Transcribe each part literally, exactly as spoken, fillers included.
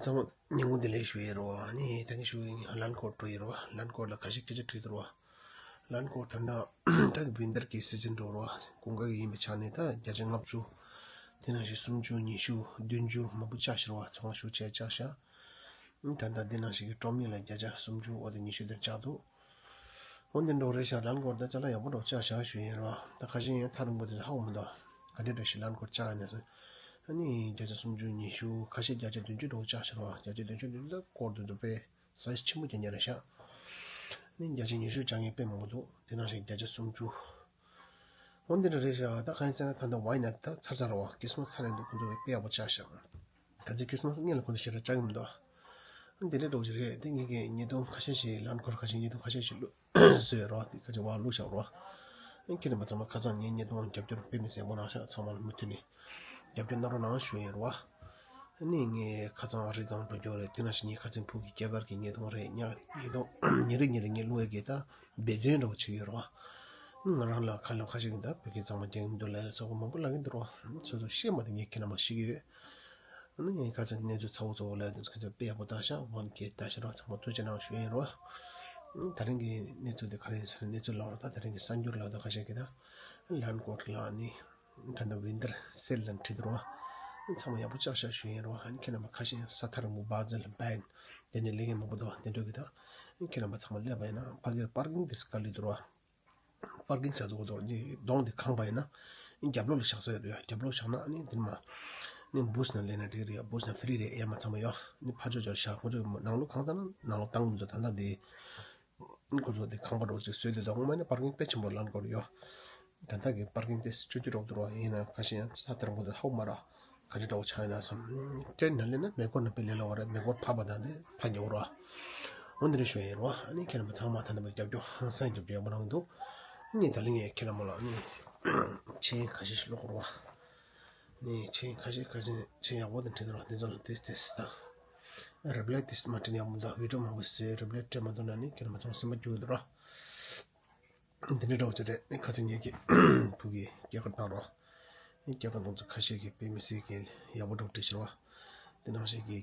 ཚང་མ་ཉིན་གུང་བདེ་ལེགས་ཞུ་ཡི་རོ། ཨ་ནི་ད་གིན་ཞུ་ཡི་ལན་ཀོར་འགྲོ་ཡི་རོ། ལན་ཀོར་ལ་ཁ་ཤས་སྐད་ཆ་དྲིས་འདུག་རོ། ལན་ཀོར་ད་ལྟ་ད་ཝིན་ཏར་གི་སི་ཛན་འགྲོ་རོ། དགུན་ཁ་གི་ཡིན་པའི་ཆ་ནས་ད་བརྒྱ་ཆ་ལྔ་བཅུ། དེ་ནང་བཞིན་སུམ་ཅུ། ཉི་ཤུ། བདུན་ཅུ། མང་པོ་བཅག་ཤག་རོ། ཚོང་ཁང་ཤུགས་ཆེ་བཅག་ཤག་ད་ལྟ་དེ་ནང་བཞིན་གི་ཀྲོ་མི་ལ་བརྒྱ་ཆ་སུམ་ཅུ་འོ་དེ་ཉི་ཤུ་དེར་བཅག་འདུག་འོ་འདི་འགྲོ་རེད་ཤག་ལན་ཀོར་ད་ཅ་ལག་ཡག་པོ་འགྲོ་བཅག་ཤག་ཞུ་ཡིན་རོ། ད་ཁ་ཤས་ཡང་ཐག་རིང་པོ་དེ་ཧ་གོ་མི་འདུག་ག་འདྲས་འདྲ་ཞིག་ལན་ཀོར་བཅག་ཡིན་ན་ཟེར། ཨ་ནི་བརྒྱ་ཆ་སུམ་ཅུ། ཉི་ཤུ། ཁ་ཤས་བརྒྱ་ཆ་བདུན་ཅུ་འགྲོ་བཅག་ཤག་རོ། བརྒྱ་ཆ་བདུན་ཅུ་བདུན་ཅུ་ད་ཀོར་དེ་ཚོ་དཔེ་སའི་ཆེན་པོ་རྒྱག་མཁན་རེད་ཤག་ཨ་ནི་བརྒྱ་ཆ་ཉི་ཤུ་བཅག་མཁན་དཔེ་མང་པོ་འདུག་དེ་ནང་བཞིན་བརྒྱ་ཆ་སུམ་ཅུ། འོ་འདི་འདྲ་རེད་ཤག་ད་གང་ཡིན་ཟེར་ན་ད་ལྟ་ཝའི་ནད་ད་ཚར་ཚར་རོ། ཁྲིས་མས་ཚར་ཡིན་འདུག་ཁོང་ཚོ་དཔེ་ཡག་པོ་བཅག་ཤག་ག་ཚོད་ཁྲིས་མས་སྔོན་ལ་ཁོང་ཚོ་ཞེ་དྲག་བཅག་གི་མི་འདུག་འདི་འདྲའི་འགྲོ་གི་རེད། དེ་ངེད་ཀྱི་ཉེས་རྡུང་ཁ་ཤས་ཤིག་ལན་ཀོར་ཁ་ཤས་ཉེས་རྡུང་ཁ་ཤས་ཤིག་བཟོས་རོགས། དེ་ཁ་ཅིག་བ་བླུགས་བཞག་རོགས། ཁྱེད་རྣམ་པ་ཚང་མ་ཁ་སང་ངའི་ཉེས་རྡུང་རྒྱབ་སྐྱོར་དཔེ་མི་སྲིད་པོ་གནང་ཤག་ཚང་མ་ལ་མུ་མཐུད་ནས་རྒྱབ་སྐྱོར་གནང་རོགས་གནང་ཞུ་ཡིན་རོགས། ཨ་ནི་ངས་ཁ་སང་རི་སྒང་འགྲོ་རྒྱུ་རེད། དེ་ནང་བཞིན་ངའི་ཁ་སང་ཕུག་གི་སྐྱེས་སྐར་གྱི་ཉེས་རྡུང་རེད། ཉ་ཉེ་རིང་ཉེ་རིང་ངས་བླུགས་ཡས་ཀྱི་ད་འབད་བརྩོན་འདྲ་བོ་བྱེད་ཀྱི་ཡོད་རོགས། ང་རང་ལ་ཁ་ལོ་ཁ་ཤས་ཀྱིས་ད་བོད་སྐད་གཙང་མ་རྒྱག་གི་མི་འདུག་ལབ་ཡ་ཚོགས་པ་མང་པོ་ལབ་ཀྱི་འདུག་རོགས། སོ་སོ་ཤེས་མ་དེ་ངས་ཁྱེད་རྣམ་པ་ཤེས་ཀྱི་ཡོད། ཨ་ནི་ངས་ཁ་སང་གནས་ཚུལ་ཚ་བོ་ཚ་བོ་ལབ་དུས་ཁ་ཚོད་དཔེ་ཡག་པོ་བཏང་ཤག་ཝན་ཀེ་བཏང་ཤག་རོགས། ཚང་མ་ཐུགས་རྗེ་གནང་ཞུ་ཡིན་རོགས། ད་རིང་གི་གནས་ཚུལ་དེ་ག་རེ་ཡིན་ཟེར་ན། གནས་ཚུལ་ལབ་རོགས། ད་ད་རིང་གི་གསར་འགྱུར་ལབ་དུས་ཁ་ཤས་ཀྱིས་ད་ལན་ཀོར་ལ་ཨ་ནི་ད་ལྟ་ཝིན་ཏར་སེལ་ལ་ཁྲིད་འདུག་རོགས། ཚང་མ་ཡག་པོ་བཅག་ཤག་ཞུ་ཡིན་རོགས། ཨ་ནི་ཁྱེད་རྣམ་པ་ཁ་ཤས་ས་ཐག་རིང་པོ་བྷ་ཛིལ་བྷན་དེ་ནས་སླེབས་མཁན་མང་པོ་འདུག་དེ་འདྲ་གི་ད་ཁྱེད་རྣམ་པ་ཚང་མ་སླེབས་པ་ཡིན་ན་ཕ་གིར་པར་ཀིང་དེ་དཀའ་ལས་འདུག་རོགས། པར་ཀིང་བྱ་འདུག་གོ། གདོང་འདི་གང་པ་ཡིན་ན་རྒྱབ་ལོགས་ལ་བཞག་ས་ཡོད་རེད། རྒྱབ་ལོགས་བཞག་ན་ནི་འདིར་མ་ནི་བུས་ན་ལེན་ན་འགྲིག་རེད། བུས་ན་ཧྥི་རི་རེད། ཡ་མ་ཚང་མ་ཡོད་ནི་ཕ་ཆོས་ཆོས་བཞག་ཁོ་ཚོ་ནང་ལོགས་གང་ཚང་ན་ནང་ལོགས་བཏང་མི་འདུག་ད་ལྟ་འདི་ཁོ་ཚོ་འདི་ཁང་པ་འདྲ་བོ་ཅིག་བཟོས་འདུག་ད་ངོ་མ་ནི་པར་ཀིང་དཔེ་ཆེན་པོ་ལན་ཀོར་ཡོད། ད་ལྟ་གི་པར་ཀིང་དེ་སུ་ཅུ་ཅུ་རོགས་འདུག་རོགས། ཡིན་ན་ཁ་ཤས་ཡང་ས་དེར་མགོ་དེ་ཧའུ་མ་ར་ག་ཅི་འདྲ་བོ་ཆགས་ཡིན་ན་བསམ། དེ་ན་ལེན་ན་མེ་འཁོར་ན་དཔེ་ལས་སླ་བ་རེད། མེ་འཁོར་ཕབ་པ་དང་དེ་ཕ་ཉོ་རོགས། འོ་འདི་རེ་ཞུ་ཡིན་རོགས། ཨ་ནི་ཁྱེད་རྣམ་པ་ཚང་མ་ད་ལྟ་བར་རྒྱབ་སྐྱོར་ཧང་སང་རྒྱབ་སྐྱོར་ཡག་པོ་གནང་འདུག་ངས་ད་ལན་ངས་ཁྱེད་རྣམ་པ་ལ་ཨ་ནི་མཆན་ཁ་ཤས་ཤིག་ཀློག་རོགས། ནས་མཆན་ཁ་ཤས་ཁ་ཤས་མཆན་ཡག་པོ་དང་བྲིས་འདུག་རོགས། འདི་ཚོ་ལ་ཏིས་ཏིས་དང་རེབ་ལེ་ཏིས་མ་བྲིས་ན་ཡག་པོ་འདུག་བི་ཌིའོ་མང་པོ་བཟོས་རེབ་ལེ་སྤྲད་མ་འདུག་ན་ནི་ཁྱེད་རྣམ་པ་ཚང་མ་སེམས་པ་སྐྱོ་གི་འདུག་རོགས། འདི་འདྲ་འདྲ་བོ་ཅིག་རེད། ནི་ཁ་སང་ངེད་ཀྱི་བུ་གི་སྐྱེས་སྐར་བཏང་རོགས། ནི་སྐྱེས་སྐར་བཏང་ཚོ་ཁ་ཤས་ཀྱིས་དཔེ་མི་སྲིད་ཀྱི་ཡག་པོ་འདྲ་བོ་བྲིས་ཤག་རོགས། དེ་ནང་བཞིན་གྱི་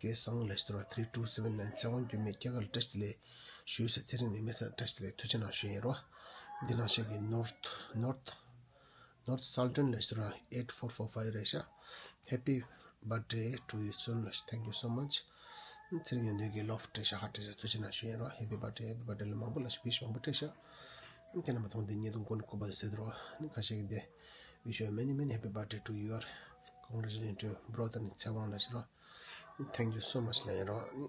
སྐལ་བཟང་ལ་ཞུ་རོགས། three two seven nine ཚེ་དབང་འགྱུར་མེད་སྐྱེས་སྐར་ལ་བཀྲ་ཤིས་བདེ་ལེགས་ཞུ་ཟེར། ཚེ་རིང་མི་མེད་ས་བཀྲ་ཤིས་བདེ་ལེགས་ཐུགས་རྗེ་གནང་ཞུ་ཡིན་རོགས། འདི་ནང་བཞིན་གྱི་ནོར་ཐ་ནོར་ཐ་ནོར་ཐ་སལ་ཏན་ལ་ཞུ་རོགས། eight four four five རེད་ཤག Happy birthday to you soon ལ་ཞུ། Thank you so much ཚེ་རིང་ཡོན་ཏན་གྱིས་ལོབ་སྤྲད་ཤག་ཧར་སྤྲད་ཤག་ཐུགས་རྗེ་གནང་ཞུ་ཡིན་རོགས། Happy birthday, happy birthday ལ་མང་པོ་ལ་ཞུ་བི་ཤི་མང་པོ་སྤྲད་ཤག་ཁྱེད་རྣམ་པ་ཚང་མ་འདི་ཉིས་སྟོང་ཀུན་གོ་བ་ཟེར་རོགས། ནི་ཁ་ཤས་ཀྱིས་འདི་wish you a many many happy birthday to your congratulations to brother ནི་ཚེ་དབང་ལ་ཞུ་རོགས། Thank you so much ལ་ཡིན་རོགས།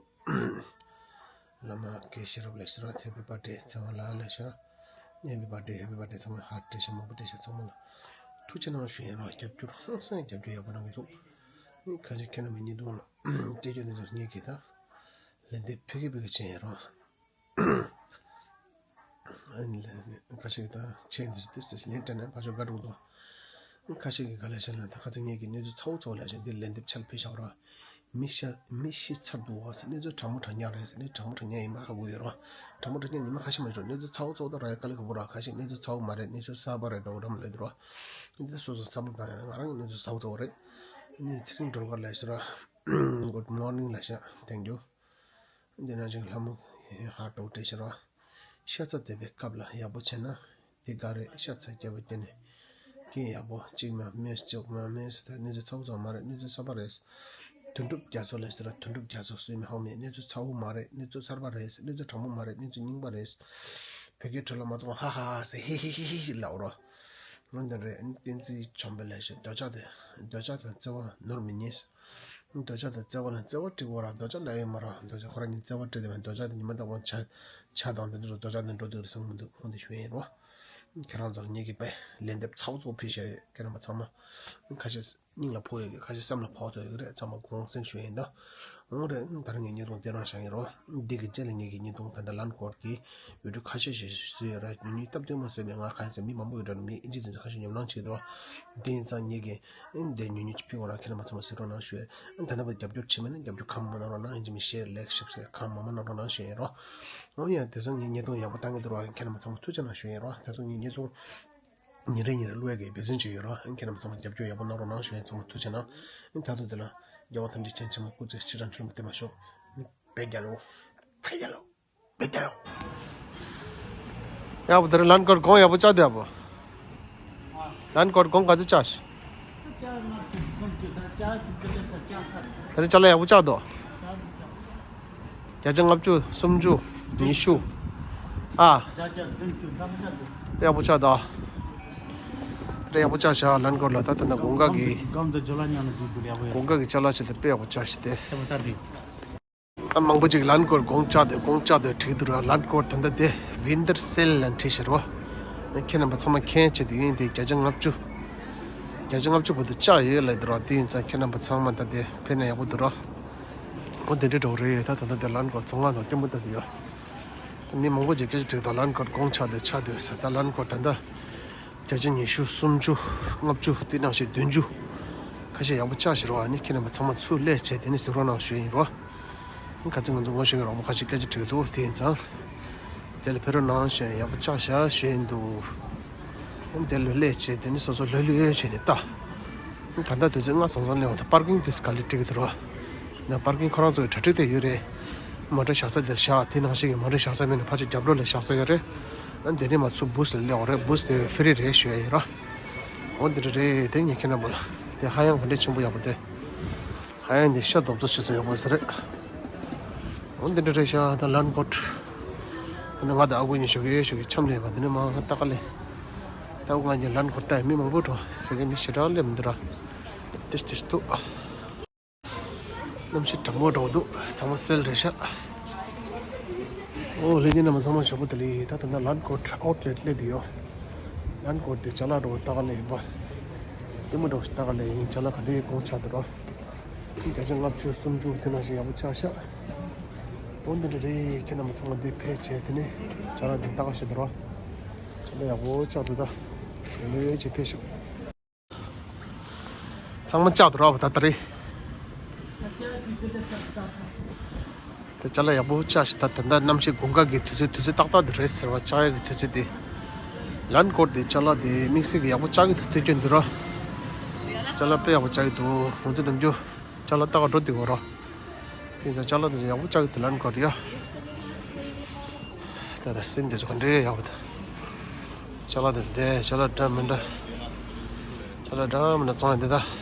བླ་མ་དགེ་ཤེས་རབ་ལ་ཞུ་རོགས། Happy birthday ཚེ་དབང་ལགས་ལ་ཞུ་རོགས། Happy birthday, happy birthday ཚང་མ་ཧར་སྤྲད་ཤག་མང་པོ་སྤྲད་ཤག་ཚང་མ་ལ་ཐུགས་རྗེ་གནང་ཞུ་ཡིན་རོགས། རྒྱབ་སྐྱོར་ཧང་སང་རྒྱབ་སྐྱོར་ཡག་པོ་གནང་གི་འདུག་ཁ་ཅིག་ཁྱེད་རྣམ་པ་ཉིས་སྟོང་ལ་སྤྲད་རྒྱུ་འདི་ཚོ་ངེད་ཀྱིས་ད་ལན་འདེབས་ཕ་གི་ཕ་གི་བྱས་ཡིན་རོགས། ཁ་ཤས་ཀྱིས་ད་མཆན་འདི་ཚོ་ཏིས་ཏིས་ལན་སྤྲད་ན་ཕར་ཕྱོགས་དགའ་འགྲོ་འདུག་ཁ་ཤས་ཀྱིས་ག་ལབ་ཤག་ལབ་ན། ད་ཁ་སང་ངེད་ཀྱིས་གནས་ཚུལ་ཚ་བོ་ཚ་བོ་ལབ་ཤག་འདི་ལན་འདེབས་ཆ་ལ་ཕུལ་བཞག་རོགས། མི་ཤི་མི་ཤི་ཚར་འདུག་ཟེར། གནས་ཚུལ་དྲང་མོ་དྲང་རྐྱང་རེད་ཟེར། གནས་དྲང་མོ་དྲང་རྐྱང་ཡིན་མ་ཧ་གོ་ཡོད་རོགས། དྲང་མོ་དྲང་རྐྱང་ཡིན་མ་ཁ་ཤས་མ་ཤོར། གནས་ཚུལ་ཚ་བོ་ཚ་བོ་ད་ར་ཡ་དཀའ་ལས་ཁག་པོ་ར། ཁ་ཤས་གནས་ཚུལ་ཚ་བོ་མ་རེད། གནས་ཚུལ་གསར་པ་རེད་འདྲ་བོ་འདྲ་མོ་ལབ་འདུག་རོགས། འདི་སོ་སོ་བསམ་བློ་བཏང་ཡ། ང་རང་གི་གནས་ཚུལ་ཚ་བོ་ཚ་བོ་རེད། ནི་ཚེ་རིང་སྒྲོལ་དཀར་ལབ་ཤག་རོགས། Good morning ལབ་ཤག Thank you འདི་ནང་བཞིན་ལྷ་མོ་ཧར་ཏོ་བྲིས་ཤག་རོགས། ཤ་ཚ་བསྡད་པའི་སྐབས་ལ་ཡག་པོ་བྱས་ན་འདི་ག་རེད། ཤ་ཚ་རྒྱབ་པ་བསྟན་ནས་རྐྱེན་ཡག་པོ་གཅིག་མ་མེད་གཅིག་མ་མེད་ཟེར། ད་གནས་ཚུལ་ཚ་བོ་ཚ་བོ་མ་རེད། གནས་ཚུལ་གསར་པ་རེད། དོན་གྲུབ་རྒྱ་མཚོ་ལ་ཟེར། དོན་གྲུབ་རྒྱ་མཚོ་སུས་མི་ཧ་གོ་མེད། གནས་ཚུལ་ཚ་བོ་མ་རེད། གནས་ཚུལ་གསར་པ་རེད། གནས་ཚུལ་རྙིང་པ་རེད། གནས་ཚུལ་རྙིང་པ་རེད། བོད་སྐད་འཕྲོ་བརླག་མ་གཏོང་། ཧ་ཧ་ཧ་ཟེར། ཧི་ཧི་ཧི་ཧི་ལབ་རོགས། འོ་འདི་རེད། བསྟན་འཛིན་བྱམས་པ་ལབ་ཤག་འདོད་ཆགས་དེ་འདོད་ཆགས་དང་བརྩེ་བ་ནོར་མི་ཉན། འདོད་ཆགས་དང་བརྩེ་བ་ལ་བརྩེ་བ་སྤྲད་དགོས་ར། འདོད་ཆགས་ལབ་ཡོད་མ་ར། འདོད་ཆགས་ཁོ་རང་གཉིས་བརྩེ་བ་སྤྲད་དེ་མ། འདོད་ཆགས་དེ་ཉི་མ་རྟག་པར་ཇ་ཇ་དང་དེ་ཚོ་འདོད་ཆགས་དེ་འགྲོ་འདུག་རེད་བསམ་གི་མི་འདུག་ཁོང་དེ་ཞུ་ཡིན་རོགས། ཁྱེད་རང་ཚོར་ངེད་ཀྱིས་དཔེ་ལན་འདེབས་ཚ་བོ་ཚ་བོ་ཕུལ་བཞག་ཡོད། ཁྱེད་རང་པ་ཚང་མ་ཁ་ཤས་སྙིང་ལ་ཕོག་ཡོད་ཀྱི། ཁ་ཤས་བསམ་ལ་ཕོག་ཐུབ་ཡོད་ཀྱི་རེད། ཚང་མ་དགོངས་སེལ་ཞུ་ཡིན་ད། འོང་རེད། ད་རིང་ངས་ཉིས་སྟོང་དེ་རང་བཞག་ཡིན་རོགས། འདི་གི་རྗེས་ལ་ངེད་ཀྱིས་ཉིས་སྟོང་ད་ལྟ་ལན་ཀོར་གྱི་བི་ཌིའོ་ཁ་ཤས་ཤིག་བཟོས་ཡོད་ར། ཉུང་ཉུང་སྟབས་བདེ་མོ་བཟོས་མེད། ང་གང་ཡིན་ཟེར་མི་མང་པོ་ཡོད་འགྲོ་ནི། མི་ཨིན་ཇི་དེ་ཚོ་ཁ་ཤས་ཉོབ་སྣང་བྱེད་ཀྱི་འདུག་ར། དེ་ཡིན་ཙང་ངེད་ཀྱིས་ཨེ་འདི་ཉུང་ཉུང་ཅིག་ཕུལ་བ་ར། ཁྱེད་རྣམ་པ་ཚང་མ་གཟིགས་རོགས་གནང་ཞུ་ཡ། ཨེ་ད་ལྟ་བར་རྒྱབ་སྐྱོར་བྱེད་མེད་ན་རྒྱབ་སྐྱོར་གང་མང་མང་གནང་རོགས་གནང་། ཨིན་ཇི་མི་ཤེར་ལའིག་ཤེར་སབ་སི་ཀ་རའིབ་གང་མང་མང་གནང་རོགས་གནང་ཞུ་ཡ་རོགས། འོ་ཡ། དེང་སང་ངས་ཉིས་སྟོང་ཡག་པོ་བཏང་གི་འདུག་ར། ཁྱེད་རྣམ་པ་ཚང་མ་ཐུགས་རྗེ་གནང་ཞུ་ཡ་རོགས། ད་དུང་ངས་ཉིས་སྟོང་ཉིན་རེ་ཉིན་རེ་བླུག་ཡག་གི་འབད་བརྩོན་བྱེད་ཀྱི་ཡོད་ར། ཨེ་ཁྱེད་རྣམ་པ་ཚང་མ་རྒྱབ་སྐྱོར་ཡག་པོ་གནང་རོགས་གནང་ཞུ་ཡ། ཚང་མ་ཐུགས་རྗེ་གནང་། ཨེ་ད་དུང་དེ་ལ་ རྒྱལ་བ་ཐམས་ཅད་མཁྱེན་ཅིང་ལ་སྐུ་ཚེ་ཕྱི་ར་འཁྲུལ་མ་བསྟན་པ་ཤོག་བེ་རྒྱལ་ལོ། ཐ་རྒྱལ་ལོ། བེ་རྒྱལ་ལོ། ཡག་པོ་དེ་རིང་ལན་ཀོར་གོང་ཡག་པོ་བཅག་དེ་ཡག་པོ། ལན་ཀོར་གོང་ག་ཚོད་བཅག་ཤི། དེ་རིང་ཅ་ལག་ཡག་པོ་བཅག་དོ། བརྒྱ་ཆ་ལྔ་བཅུ། སུམ་ཅུ། ཉི་ཤུ། ཨ། ཡག་པོ་བཅག་དོ། དེ་རིང་ཡག་པོ་བཅག་ཤག་ལན་ཀོར་ལ། ད་ད་ན་གོང་ག་གི། གོང་ག་གི་ཅ་ལག་ཆེད་དུ་དཔེ་ཡག་པོ་བཅག་ཤི་དེ། ཨ། མང་པོ་ཅིག་ལན་ཀོར་གོང་བཅག་དེ་གོང་བཅག་དེ་བྲིས་འདུག་ར། ལན་ཀོར་ད་ལྟ་དེ་ཝིན་ཏར་སེལ་ལ་བྲིས་ཤག་རོ། ཁྱེད་རྣམ་པ་ཚང་མ་མཁྱེན་ཆེད་དུ་ཡིན་དེ། བརྒྱ་ཆ་ལྔ་བཅུ། བརྒྱ་ཆ་ལྔ་བཅུ་བར་དུ་བཅག་ཡོད་ལབ་འདུག་ར། དེ་ཡིན་ཙང་ཁྱེད་རྣམ་པ་ཚང་མ་ད་དེ་ཕེབས་ན་ཡག་པོ་འདུག་ར། འོ་དེ་འདྲ་འགྲོ་རེད། ད་ད་ལྟ་དེ་ལན་ཀོར་རྫོང་ཁག་དང་ལྟད་མོ་ལྟ་དུ་ཡོད། ད་མི་མང་པོ་ཅིག་སྐད་ཆ་དྲིས་འདུག་ལན་ཀོར་གོང་ཆག་དེ་ཆག་དེ་ཟེར། ད་ལན་ཀོར་ད་ལྟ་བརྒྱ་ཆ་ཉི་ཤུ། སུམ་ཅུ། ལྔ་བཅུ། དེ་ནང་བཞིན་བདུན་ཅུ་ཁ་ཤས་ཡག་པོ་བཅག་ཤི་རོ། ཨ་ནི་ཁྱེད་རྣམ་པ་ཚང་མ་ཚུར་སླེབས་བྱས་དེ་ནས་གཟིགས་རོགས་གནང་ཞུ་ཡིན་རོ། ཁ་ཚིག་ང་ཚོ་ངོ་ཤེས་ཀྱི་རོགས་པ་ཁ་ཤས་སྐད་ཆ་དྲིས་འདུག་དེ་ཡིན་ཙང་། དེ་ལ་ཕེབས་རོགས་གནང་ཞེས། ཡག་པོ་བཅག་ཤག་ཞུ་ཡིན་འདུག་དེ་ལ་སླེབས་བྱས་དེ་ནས་སོ་སོ་ལྷོད་ལྷོད་བྱས་ནས་ལྟ། ད་ལྟ་དུས་ཚོད་ལྔ་སང་སང་སླེབས་པ་དང་པར་ཀིང་དེ་ག་ལེར་སྒྲིག་གི་འདུག་རོ། ན་པར་ཀིང་ཁོ་རང་ཚོ་གི་གྲ་སྒྲིག་དེ་ཡོད་རེད། མོ་ཊ་བཞག་ས་དེར་བཞག་དེ་ནང་བཞིན་གྱི་མོ་ཊ་བཞག་ས་མེད་ན་ཕར་ཕྱོགས་རྒྱབ་ལོགས་ལ་བཞག་ས་ཡོད་རེད། ཨ་ནི་དེ་ནས་མར་ཚུར་བུ་སི་ལ་སླེབས་པ་རེད། བུ་སི་དེ་ཧྥི་རི་རེད་ཞུ་ཡ་ཡིན་ར། འོ་འདི་འདྲ་རེད། དེ་ངས་ཁྱེད་རྣམ་པ་ལ། དེ་ཧ་ཡང་ག་འདྲ་ཆེན་པོ་ཡག་པོ་དེ། ཧ་ཡང་འདི་ཤ་རྡོབ་རྩོད་བྱེད་ས་ཡག་པོ་ཟེར་རེད། འོ་འདི་འདྲ་རེད་ཤག་ད་ལན་ཀོར། ད་ང་དང་ཨ་ཁུ་གཉིས་ཞོགས་ཀས་ཞོགས་ཀས་འཆམ་ལས་པ་འདི་ནས་མར་ལྟ་ག་ལས། ད་ཨ་ཁུ་ང་གཉིས་ལན་ཀོར་ལྟ་ཡ་མི་མང་པོ་འགྲོ། ཞོགས་ཀས་མི་ཞེ་དྲག་སླེབས་མི་འདུག་ར། ཏིས་ཏིས་འདུག་གནམ་གཤིས་གྲང་མོ་འདྲ་བོ་འདུག་ཚང་མ་སེལ་རེད་ཤག་ཨོ་ལྷན་རྒྱས་རྣམ་པ་ཚང་མ་ཞོགས་པ་བདེ་ལེགས། ད་ད་ལྟ་ལན་ཀོར་ཨའུ་ཊི་ལེཊ་སླེབས་བསྡད་ཡོད། ལན་ཀོར་དེ་ཅ་ལག་འདྲ་བོ་ལྟ་ག་སླེབས་ཡིན་པ། ལྟད་མོ་འདྲ་བོ་ཞིག་ལྟ་ག་སླེབས་ཡིན། ཅ་ལག་ག་འདྲ་གོང་ཆག་འདུག་ར། བརྒྱ་ཆ་ལྔ་བཅུ་སུམ་ཅུ་དེ་ནང་བཞིན་ཡག་པོ་ཆགས་ཤག་འོ་འདི་འདྲ་རེད། ཁྱེད་རྣམ་པ་ཚང་མ་འདིར་ཕེབས་བྱས་དེ་ནས་ཅ་ལག་འདི་ལྟ་ག་ཤེས་འདུག་ར། ཅ་ལག་ཡག་པོ་ཆགས་འདུག་ད་ལོས་བྱས་ཕེབས་ཤོག་ཚང་མ་བཅག་འདུག་ར་བ་ད་ལྟ་རེད། དེ་ཅ་ལག་ཡག་པོ་བཅག་ཤག་ད་ད་ལྟ་གནམ་གཤིས་དགུན་ཁ་གི་དུས་ཚོད་དུས་ཚོད་ཏག་ཏག་དེ་རེད་ཟེར་བ། བཅག་ཡག་གི་དུས་ཚོད་དེ། ལན་ཀོར་དེ་ཅ་ལག་དེ་དམིགས་བསལ་གྱི་ཡག་པོ་བཅག་གི་འདུག་ཐུགས་སྐྱོན་འདུག་ར། ཅ་ལག་དཔེ་ཡག་པོ་བཅག་གི་འདུག་ང་ཚོ་ནམ་རྒྱུན་ཅ་ལག་ལྟ་ག་འགྲོ་དུས་གོ་ར། དེ་ཚོ་ཅ་ལག་དེ་ཚོ་ཡག་པོ་བཅག་གི་འདུག་ལན་ཀོར་ཡ། ད་ད་སེམས་དེ་ཚོ་ག་འདྲའི་ཡག་པོ་ད། ཅ་ལག་དེ་འདྲ་ཅ་ལག་འདྲ་མི་འདྲ། ཅ་ལག་འདྲ་མི་འདྲ་བཙོང་ཡ་འདི་ད།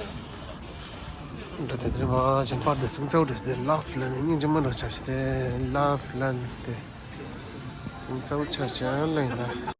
འདྲ་དེ་འདྲ་མ་གཞན་པར་དེ་སིང་ཚའོ་འདྲ་དེ་ལབ་ལན་སྙིང་རྗེ་མོ་འདྲ་ཆགས་ཤི་དེ་ལབ་ལན་དེ། སིང་ཚའོ་ཆ་ཅན་ལ་ཡིན་ད།